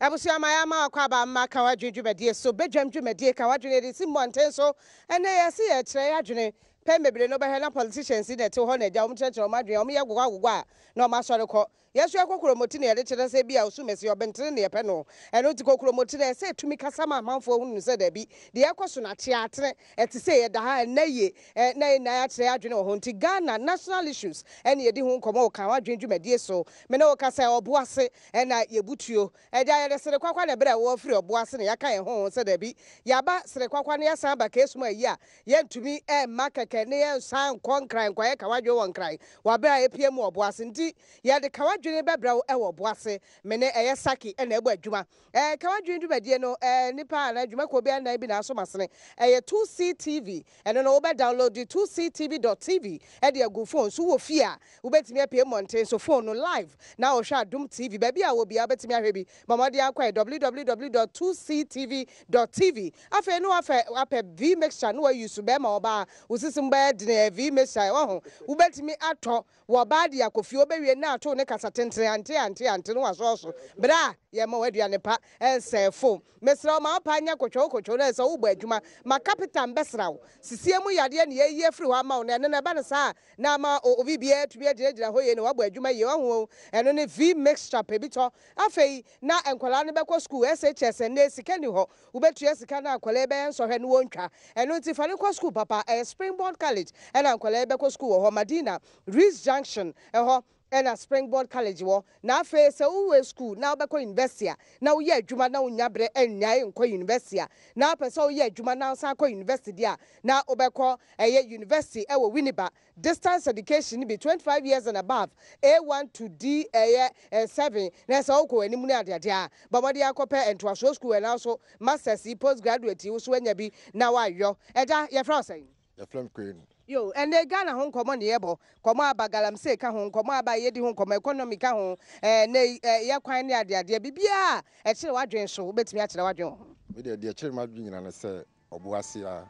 Abusua ma yɛama wakɔ aba mma ka w'adwene dwumadie so badwam dwumadie ka w'adwene yɛde si mmɔnten so ɛnɛ yɛse yɛkyerɛ yɛadwene pɛn bebree no wobɛhwɛ na politicians yi na ɛte hɔ na agya wɔn kyerɛkyerɛ wɔn adwene wɔn yɛ gogwa gogwa a na wɔn asɔre kɔ Yɛsoɛ kokuromoti na yɛde kyerɛ sɛ ebia osumasi, ɔbentene na yɛpɛ no. Ɛno nti kokuromoti no, ɛsɛ sɛ ɛtumi kasa ma amanfoɔ hunu no sɛ dabi, deɛ ɛrekɔ so no akyea atene, ɛte sei, ɛda ha, ɛnnɛ yie, na yɛn nyinaa yɛakyerɛ yɛn adwene wɔ ho. Nti Ghana national issues na yɛdi ho nkɔmmɔ wɔ Kan W'adwene dwumadie so. Me ne wo kasa yi, Ɔboase na yɛbu tuo. Agya, yɛde Serekwakwa na ɛberɛ a wɔfiri Ɔboase na yɛaka yɛn ho ho sɛ dabi, yɛaba Serekwakwa na yɛasan aba Keesum ayi a, yɛntumi mma kɛkɛ ne yɛnsan nkɔ Nkran nkɔyɛ Kan W'adwene wɔ Nkran wɔ aberɛ a yɛpue mu wɔ Ɔboase. Nti Yɛde ka w'adwene bɛbrɛ wo wɔ ɔbo ase. Me ne ɛyɛ Saki na ɛbɔ adwuma. Ɛɛ ka w'adwene dwumadie no ɛɛ nnipa anaa adwumakuo bɛyɛ nnan bi na aso masene. Ɛyɛ 2C TV. Ɛno no wobɛ download 2CTV dot TV de agu phone so. Wowɔ fie a wobɛtumi apue mmɔnten so phone no live na wohwɛ Adom TV. Baabi a wowɔ biara wobɛtumi ahwɛ bi. Bɔ mmɔden ara kɔ ɛ www dot 2CTV dot TV. Afei no wafɛ wapɛ V mixture na wa use bɛɛma ɔbaa wo sisi mu bɛyɛ dene ɛyɛ V mixture waho. Wobɛtumi atɔ Wɔ ɔbaa de akɔ fie ɔbɛwie na ato ne kasa tentene ante ante ante na wasɔɔ so bra yɛma wo aduane pa ɛnsɛe fo mesrɛ wo ma wo paa nyɛ kotwoo kotwoo na ɛsɛ wobɔ adwuma ma kapita mbɛsra wo sisie mu yadeɛ na yɛyi afiri hɔ ama wo na ɛno no ɛba no saa a na ama obi biara atumi agyinagyina hɔ yie na wabɔ adwuma yie wahu o ɛno ne V mixture pɛ bi tɔ afei na nkwadaa no bɛkɔ school SHS ɛnnɛ sika nni hɔ Wobɛtua sika na akwadaa yi bɛyɛ nsɔhwɛ no wɔntwa. Ɛno nti fa no kɔ sukuu papa. Ɛyɛ Springboard College ɛna nkwadaa yi bɛkɔ sukuu wɔ hɔ. Madina, Rees Junction ɛhɔ ɛna Springboard College wɔ. Na afei sɛ wowɔ sukuu na wobɛkɔ university a, na woyɛ adwuma na wonnya berɛ nnyae nkɔ university a, na wopɛ sɛ woyɛ adwuma na wosan kɔ university deɛ a, na wobɛkɔ ɛyɛ university ɛwɔ Winneba. Distance education no bi, 25 years and above, A1 to D ɛyɛ 7, na sɛ wokɔ w'anim ne adeade a, bɔ mmɔden ara kɔpɛ ntoasoɔ sukuu anaa nso masters yi, post graduate yi, wo nso woanya bi na woayɔ. Agya, yɛfrɛ wo sɛn? Yɛfrɛ me Kwenu. Yo, ɛnnɛ Ghana ho nkɔmmɔ na yɛbɔ. Nkɔmmɔ aba, galamsey ka ho, nkɔmmɔ aba, yɛdi ho nkɔmmɔ, economy ka ho, ɛnnɛ yi yɛ kwan ne adeadeɛ, biribiara a ɛkyere w'adwene so, wobɛtumi akyerɛ w'adwene wɔ ho. Me deɛ, deɛ ɛkyere m'adwene nyinaa ne sɛ, Ɔbo ase a,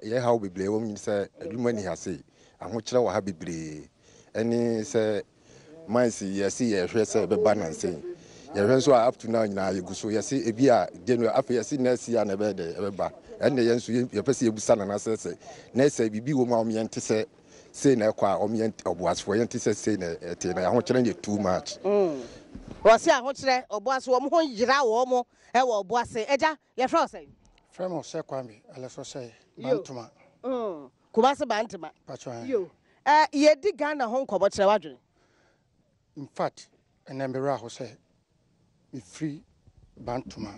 yɛn haw bebree a ɛwɔ mu ne sɛ adwuma nni ha sei, ahokyerɛ wɔ ha bebree, ɛne sɛ mines yɛse yɛhwɛ sɛ ɛbɛba nansa yi. Yɛhwɛ nso a up to now nyinaa yɛgu so yɛse ebi a January afei yɛse next year na ɛbɛyɛ dɛ ɛbɛba. Ɛnna yɛn nso yɛpɛ sɛ yɛbusa nana sɛ sɛ next year biribi wɔ mu a wɔn yɛnte sɛ sei na ɛkɔ a wɔn yɛn ɔboasefoɔ yɛnte sɛ sei na ɛte na ahokyerɛ no yɛ too much. Wɔse ahokyerɛ ɔboase wɔn ho yera wɔn wɔ ɔboase agya Yɛfrɛ wo sɛn? Frɛ me Ɔsɛ Kwame Ɛlɛsɔ Sɛe, Bantoma. Yo. Kumasi Bantama. Pacho ɛn. Yo. Eh, yɛdi Ghana ho nkɔmmɔ, kyerɛ w'adwene. In fact, ɛnɛ me werɛ aho sɛ me firi Bantoma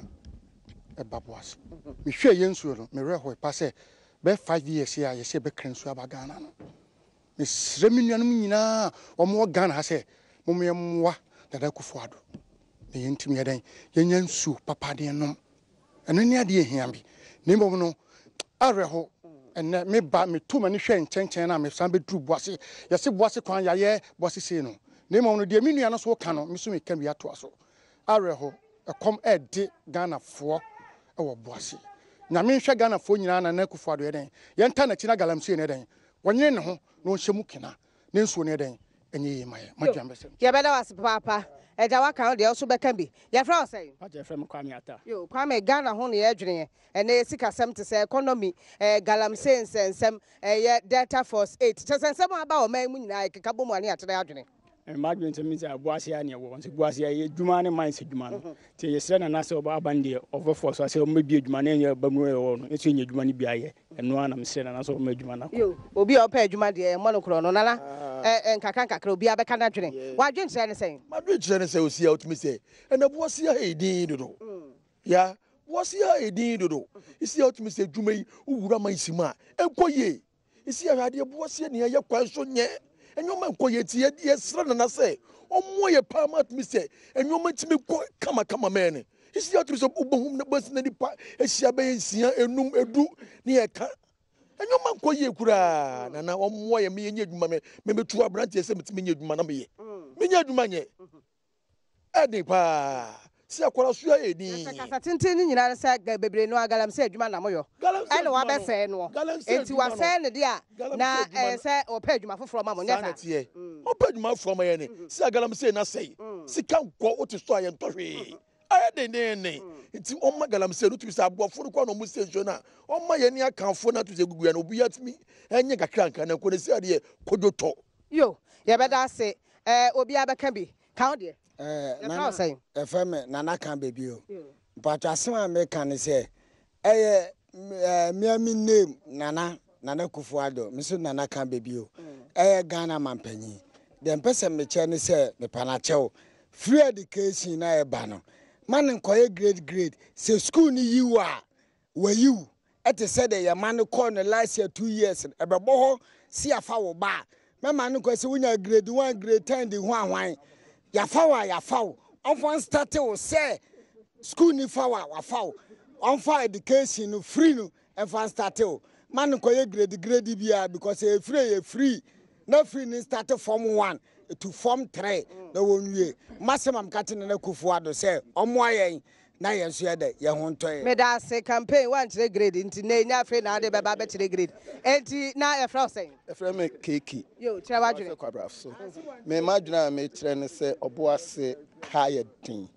ɛba Boase. Me hwɛɛ yɛn nsuo no, me werɛ hoe pa sɛ bɛyɛ 5 years yi a yɛsɛ yɛbɛkra nsuo aba Ghana no. Mesrɛ me nuanom nyinaa a wɔwɔ Ghana ha sɛ mom yɛmmoa Dada Akufo Addo na yɛntumi yɛ dɛn yɛnya nsuo papa de nom. Ɛno ne adeɛ ɛhia me. Na mmom no awerɛho ɛnnɛ me ba meto m'ani hwɛ nkyɛnkyɛn no a mesan bɛduru Boase. Yɛse Boase kwan yɛayɛ Boase sei no. Na mmom no deɛ me nua no so ka no me so meka bi atoa so. Awerɛho ɛkɔm ɛde Ghanafoɔ wɔ Boase. Nyame nhwɛ Ghanafoɔ nyinaa Nana Akufo Addo yɛ dɛn yɛnta n'akyi na galamsey no yɛ dɛn Wɔnyere ne ho na ɔnhyɛ mu kena, ne nsuo no yɛ dɛn? Ɛnyɛ yie ma yɛn. Yo, M'adwene bɛsɛ. yɛbɛda wo ase papaapa. Agya waka wo deɛ, wo nso bɛka bi. Yɛfrɛ wo sɛn? Pakyɛ yɛfrɛ me Kwame Atta. Yo, Kwame, Ghana ho na yɛdwene. Ɛnnɛ yɛ sikasɛm te sɛ economy, eh, galamsey nsɛnsɛm, ɛyɛ Delta Force 8. Kyerɛ sɛ nsɛm a aba ɔman yi mu nyinaa yɛkeka bɔ mu a ne yɛakyerɛ yɛn adwene. M'adwene sɛ mesɛ Abuase a ne ɛwɔ nso Abuase a ɛyɛ adwuma ne mines adwuma no nti yɛsrɛ Nana sɛ ɔba aba no deɛ ɔbɛfoɔ so asɛ ɔmmɛbie adwuma no ɛnyɛ ba mu ɛwɔ no nso ɛnyɛ adwuma no bi ayɛ ɛno ara na mesrɛ Nana sɛ ɔmmɛ adwuma no akɔ. Yo, obi a ɔpɛ adwuma deɛ yɛmmɔ no korɔ no Nana ɛ nkakra nkakra obiara bɛka n'adwene. W'adwene kyerɛ ne sɛn? M'adwene kyerɛ ne sɛ osi a otumi sɛ ɛna Abuase ha yɛ din dodo ya Abuase ha yɛ din dodo esi a otumi sɛ adwuma yi wowura mines mu a ɛnkɔ yie. Esi ahwɛ adeɛ boɔ seɛ nea yɛ kwan so nyɛ nneɛma nkɔ yɛ nti yɛsrɛ nana sɛ ɔmmoa yɛ paa ma atumi sɛ nneɛma ntumi kɔ kamakama mɛɛ no esi atumi sɛ wobɛhu na bɛsi na nipa ahyia bɛyɛ nsia enum edu ne yɛka nneɛma nkɔ yie koraa nana ɔmmoa yɛ meyɛ nyɛ adwuma me mebɛtu aberanteɛ sɛ metumi nyɛ adwuma na meyɛ menyɛ adwuma nyɛ Ɛden paa sɛ akwadaa so ayɛ dinn. Na sɛ kasa tenten no nyinaa ne sɛ bebree no ara galamsey adwuma na moyɔ ɛna wabɛsɛe noɔ enti wasɛe no deɛ a na ɛyɛ sɛ ɔpɛ adwuma foforɔ ma mo nyɛ saa? Saa na ɛteɛ ɔpɛ adwuma foforɔ ma yɛn sɛ galamsey no asɛe sika nkɔ wote so a yɛntɔ hwee. Ayɛ dendeenden. Nti ɔma galamsey no tumi sɛ aboafo no kɔ na ɔmo sɛ nsuo no a ɔma yɛn ne akanfoɔ no ato sɛ gugu yɛn no obi atumi ɛnyɛ kakra nka na nkɔ ne sɛ adeɛ kodwo tɔ. Yo, yɛbɛda ase. Ɛɛ obiara bɛka bi. Ka wo deɛ. Ɛɛ Yɛfrɛ wo Nana, sɛn? yɛfrɛ me Nana Ka Bebio. Mpakyɛ asɛm a meka ne sɛ, ɛyɛ ɛɛ me ara me name Nana, Nana Kuffo Addo, me nso Nana Ka Bebio. Ɛyɛ Ghana manpanyin. Deɛ mpɛ sɛ mekyɛ ne sɛ, mepa no akyɛw. Free education no a ɛba no, ma no nkɔyɛ grade grade. Sɛ school no yi wo a, Wɔayi wo te sɛ deɛ yɛn mma no kɔɔ no last year 2 years no, ɛbɛbɔ hɔ sɛ yɛafa wo ba a, mɛma no nkɔ sɛ wonya grade 1, grade 10 de ho ahwan. Yɛafa wo a, yɛafa wo. Ɔmfa nstate wo sɛ school ni fa wo a, wafa wo. Ɔmfa education no free no mfa nstate wo. Ma no nkɔyɛ grade grade biara because ɛyɛ free ɛyɛ free. Na free no nstate form 1 to form 3 na wɔnwie. M'asɛm a meka kyerɛ Nana Akufo-Addo sɛ ɔmmoa yɛn na yɛn nso yɛ dɛ yɛn ho ntɔ yɛn. Meda ase, campaign woankyerɛ grade nti nnɛ nya afei na wode bɛba abɛkyerɛ grade enti na yɛfrɛ wo sɛn? Yɛfrɛ me Keke. Yo, kyerɛ w'adwene. Ɔboase Kwabrafo. Me m'adwene a mekyerɛ ne sɛ Ɔboase ha yɛ den.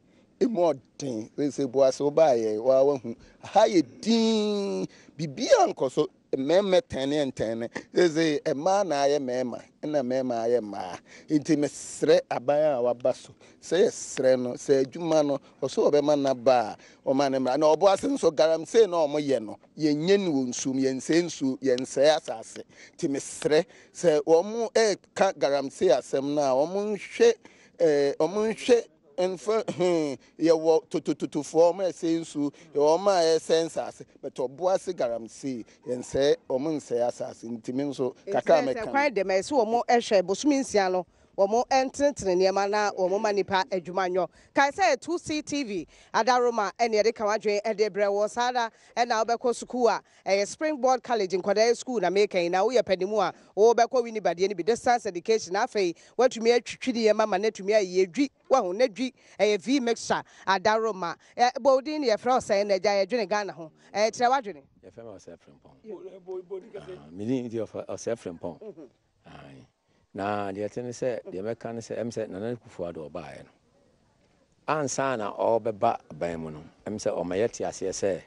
Emu ɔden. Seesei Boase wobaeɛ waa wahu. Ha yɛ dinn. Biribiara nkɔ so. Mmarima tɛne ntɛne. Seesei mmaa na ayɛ mmarima ɛna mmarima ayɛ mmaa. Nti mesrɛ aban a waba so sɛ yɛsrɛ no sɛ adwuma no ɔsɛ ɔbɛma n'aba a ɔma ne mmra. Na Ɔboase nso galamsey na wɔyɛ no yɛnyɛ no wɔ nsuom, yɛnsɛe nsuo, yɛnsɛe asase. Nti mesrɛ sɛ wɔn ɛreka galamsey asɛm no a wɔn nhwɛ ɛɛ wɔn nhwɛ mfa hmm yɛwɔ totototofoɔ wɔn a ɛsɛe nsuo, yɛwɔ wɔn a ɛsɛe nsase, but Ɔboase galamsey yɛnsɛe wɔn nsɛe asase. Nti me nso kakra a Nti mɛka sɛ kwan dɛm ɛsɛ wɔn hwɛ bosome 6 no wɔn ntenetene nneɛma na wɔn ma nipa adwuma nyɔ. Kae sɛ 2CTV Adaroma ɛne yɛde ka w'adwene ɛde brɛ wɔ saa da ɛna wobɛkɔ sukuu a ɛyɛ Springboard College nkwadaa yɛ sukuu na meka yi na woyɛ panimu a wobɛkɔ Winneba deɛ no bi distance education na afei woatumi atwitwi nneɛma ma no atumi ayɛ dwi wahu na dwi ɛyɛ V mixture Adaroma bɔ wo din ne yɛfrɛ wo sɛn na agya yɛdwene Ghana ho kyerɛ w'adwene. Yɛfrɛ me Ɔsɛe Frimpong. Me din nti Ɔsɛe Frimpong. Na deɛ ɛte ne sɛ deɛ mɛka ne sɛ ɛm sɛ Nana Akufo-Addo ɔbaeɛ no ansa na ɔrebɛba aban mu no ɛm sɛ ɔma yɛte aseɛ sɛ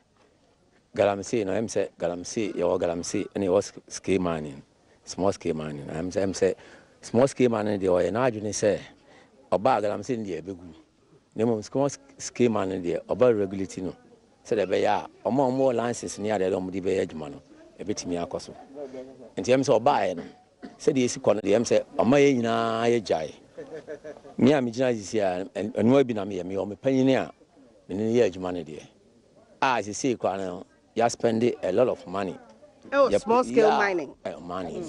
galamsey no ɛm sɛ galamsey yɛwɔ galamsey ɛna yɛwɔ scale mining small scale mining ɛm sɛ small scale mining deɛ ɔyɛ n'adwene sɛ ɔbaa galamsey no deɛ ɛbɛgu na mmom small scale mining deɛ ɔba regulate no sɛdeɛ ɛbɛyɛ a ɔmo a ɔmo wɔ license ne adeɛ a ɔmo de bɛyɛ adwuma no ɛbɛtumi akɔ so. Nti ɛm sɛ ɔbaeɛ no sɛdeɛ esi kɔ no deɛ ɛm sɛ ɔma yɛn nyinaa yɛ gyae. Me a megyina sisi a ɛnoa bi na meyɛ meyɛ ɔmo panyin a mene no yɛ adwuma no deɛ a sisi koraa no yɛ spend a lot of money. Ɛwɔ small scale mining. Mining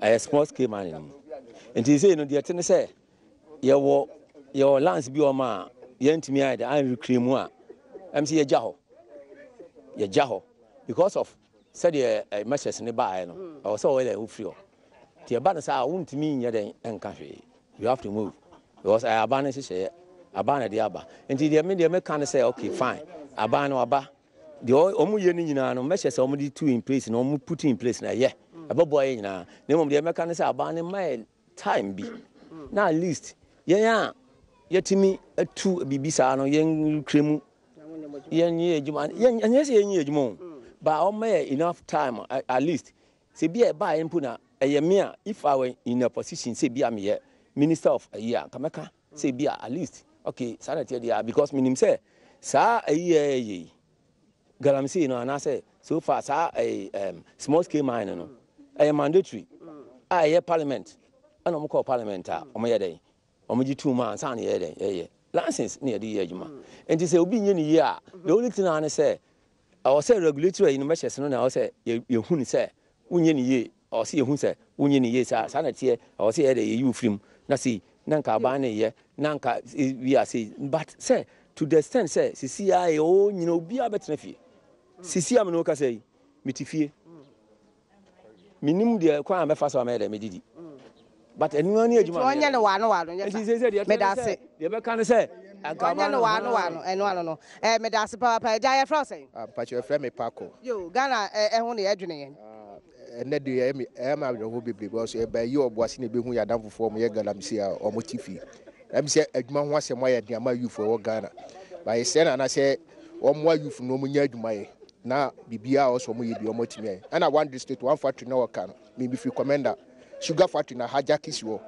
ɛyɛ small scale mining mu. Nti sɛ no deɛ te ne sɛ yɛwɔ lands bi wɔ ma a yɛntumi ayɛ de anrekire mu a ɛm sɛ yɛgya hɔ because of sɛdeɛ measures ne baeɛ no ɛwɔ sɛ wɔyɛ dɛ wofiri hɔ. Nti ɛba no saa a wontumi nyɛ dɛn ɛnka hwee, you have to move because ɛyɛ aban no nhyehyɛeɛ, aban na ɛde aba. Nti deɛ me deɛ meka ne sɛ okay, fine, aban no aba deɛ ɔmo yɛ no nyinaa no measures a ɔmo de to in place na ɔmo put in place na ɛyɛ ɛbɛboa yɛ nyinaa. Na mmom deɛ mɛka ne sɛ aban no mma yɛ time bi na at least yɛn a yɛtumi atu biribi saa no yɛn kure mu yɛn yɛ adwuma yɛn ɛnyɛ sɛ yɛn yɛ adwuma o, but ɔmo yɛ enough time at least sɛ bi a ɛbaa yɛn mpo na ɛyɛ me a, if I were in a position sɛ bi a meyɛ minister of ayi a nka mɛka sɛ bi a at least okay saa na ɛteɛ deɛ, because menim sɛ saa ayi yɛ ɛyɛ yi galamsey no anaasɛ so far saa ɛyɛ small scale mine no ɛyɛ mandatory a ɛyɛ parliament ɛna wɔn kɔɔ parliament a wɔn yɛ dɛn wɔn gye tum a ansa na yɛyɛ dɛn yɛyɛ license na yɛde yɛ adwuma. Nti sɛ obi nye ne yie a, the only thing a ne sɛ ɛwɔ sɛ regulatory ayi no measures no na ɛwɔ sɛ yɛhu ne sɛ wonyɛ ne yie, ɛwɔ sɛ yɛhu sɛ wonyɛ ne yie saa saa na teɛ ɛwɔ sɛ yɛyɛ dɛ yɛyi wo firim na sei na nka aban ne yɛ na nka wi ase. But sɛ to the extent sɛ sisi a yɛ ɔɔ nyina obiara bɛtena fie sisi a mene wo kasa yi mete fie menim deɛ kwan a mɛfa so a mɛyɛ dɛ medidi, but ɛno ani adwuma. Nti ɔnyɛ no waano waano nyɛ sa. Nti sɛ deɛ meda ase. Deɛ bɛka ne sɛ ɔnyɛ no waano waano ɛno ano no meda ase papaapa. Agya, yɛfrɛ wo sɛn? Mpakyɛ, yɛfrɛ me Paco. Yo, Ghana ɛho ne yɛdwene yɛn. Ɛnɛ de ɛyɛ me awerɛho bebree because ɛbɛ yi Ɔboase na ebehu yɛ adamfofoɔ ɔmo yɛ galamsey a ɔmo te fie. Ɛmi sɛ adwuma ho asɛm ayɛ den ama youth ɛwɔ Ghana. Ba yɛsrɛ Nana sɛ ɔmmoa youth no na wɔn nya adwuma yɛ na biribiara a ɔsɛ wɔn yɛ bi wɔn atumi ayɛ. Ɛna one district one factory na wɔka no me mefiri Komenda sugar factory na hijack si hɔ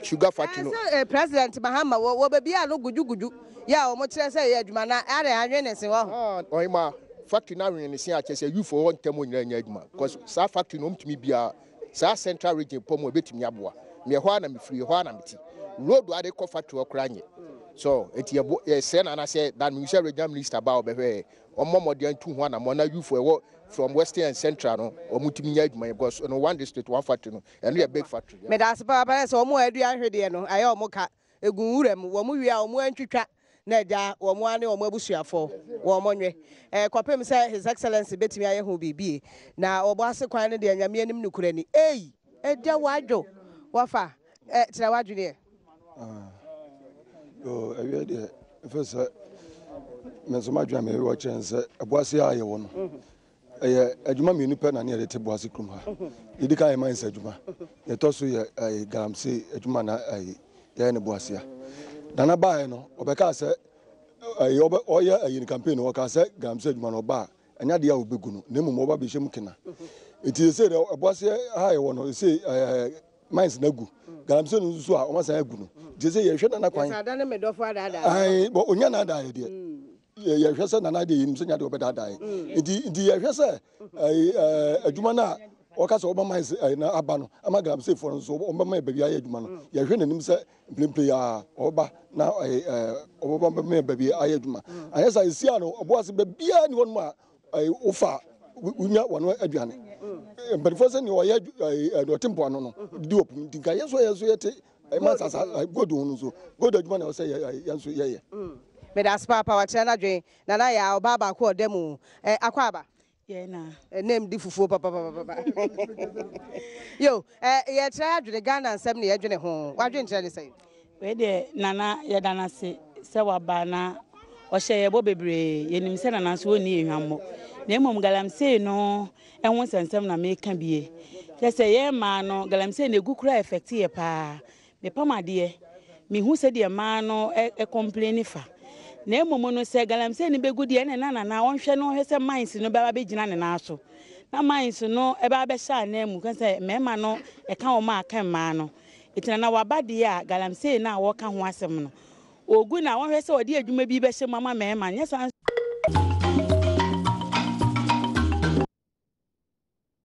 sugar factory no. Ɛɛ sɛ president Mahama wɔ wɔ baabi a no gujuguju yɛ a wɔn kyerɛ sɛ ɛyɛ adwuma na adɛn anwene ne se wɔ ho. Ah ɔhema factory no anwene ne se a kyerɛ sɛ youth wɔ hɔ ntɛm hɔ nyinaa nya adwuma cause saa factory no wɔn tumi bia Saa central region pɔ mu ɛbɛtumi aboa me ɛhɔ ara na mefiri ɛhɔ ara na mete road a de kɔ factory hɔ koraa nyɛ so nti yɛbo yɛsrɛ na anasɛ dan mehu sɛ regional minister ba a ɔbɛhwɛ ɔmmɔ mmɔden ntu ho anammɔn na youth ɛwɔ from western and central no wɔn ntumi nya adwuma yɛ because no one district one factory no ɛno yɛ big factory. Medaase papaapa na sɛ wɔn a adua nhwedeɛ no ayɛ wɔn ka Egu nwura mu, wɔn wie a wɔn antwitwa na agya wɔn ara ne wɔn abusuafo wɔn nwe eh, kɔpem sɛ His Excellency bɛtumi ayɛ ho biribi na wɔbɔ ase kwan no deɛ Nyame anim nokorɛ ni. Ei! Agya wadwo! Wɔfa, eh, kyerɛ w'adwene ɛ. Ah, yo, ɛwiɛ deɛ, ɛfɛ sɛ, me nso m'adwene a mewɔ kyerɛ sɛ, ɛboase a yɛwɔ no, Ɛyɛ adwuma mmienu pɛ na ne yɛde te Boase kurom ha. Deɛ ɛdi kan yɛ mines adwuma. Deɛ ɛtɔ so yɛ ɛyɛ galamsey adwuma na ɛyɛ yɛyɛ no Boase ha. Nana baeɛ no, ɔbɛkaa sɛ ɛyɛ ɔbɛ ɔyɛ ɛyɛ ne campaign no ɔkaa sɛ galamsey adwuma no ɔba a ɛnyɛ adeɛ a ɔbɛgu no na mmom ɔba bɛhyɛ mu kena. Nti seesei deɛ Boase ha a yɛwɔ no seesei ɛɛ mines no agu. Galamsey no nso so a wɔasan agu no. Nti seesei yɛhwɛ Nana kwan. Yɛsan adane me dɔfo adaadaa. Ae, bɔ onya naadaa yɛ deɛ. Yɛhwɛ sɛ nana deɛ yɛnim sɛ nya deɛ ɔbɛdaadaa yɛ nti nti yɛhwɛ sɛ ɛɛ adwuma no a wɔka sɛ wɔbɛma yɛ na aba no ama galamseyfoɔ no nso wɔbɛma yɛ baabi ayɛ adwuma no yɛhwɛ n'anim sɛ mprempren a ɔbɛba na ɛɛ ɔbɛba bɛma yɛ baabi ayɛ adwuma anyɛ saa esi a no ɔbo ase baabiara ni hɔnom a ɛɛ wofa wonya wɔn aduane mpanimfoɔ sɛ nea ɔyɛ ɛɛ ɔte mpoano no didi wɔ po mu nti nka yɛn nso yɛn nso yɛte Ɛma nsa sa gold ho no nso gold adwuma na ɛwɔ sɛ yɛn nso yɛyɛ. Medase paapa wakyerɛ n'adwen Nana yaa ɔbaa baako ɔda mu eh Akwaaba. Yɛn na. Name di fufuo papapapapa yo eh yɛkyerɛ adwene Ghana nsɛm ne yɛdwene ho wadwen kyerɛ ne sɛn. Wei deɛ Nana yɛda no ase sɛ waba na ɔhyɛ yɛ bɔ bebree yɛnim sɛ Nana nso ɔnni yɛ hwammɔ na mmom galamsey no Ɛho nsɛnsɛm na meka bie. Kyerɛ sɛ yɛn mmaa no galamsey no egu koraa effect yɛ paa. Mepam adeɛ, mehu sɛdeɛ mmaa no complain fa. Na mmom no sɛ galamsey no bɛgu deɛ ɛna na nana ɔnhwɛ no ɔnhwɛ sɛ mines no bɛba bɛgyina ne nan so. Na mines no ɛba bɛhyɛ anan mu ka sɛ mmarima no ɛka wɔn a aka mmaa no. Eti nana waba deɛ a galamsey no a wɔka ho asɛm no ɔgu na wɔnhwɛ sɛ ɔde adwuma bi bɛhyɛ mu ama mmarima nyɛ saa.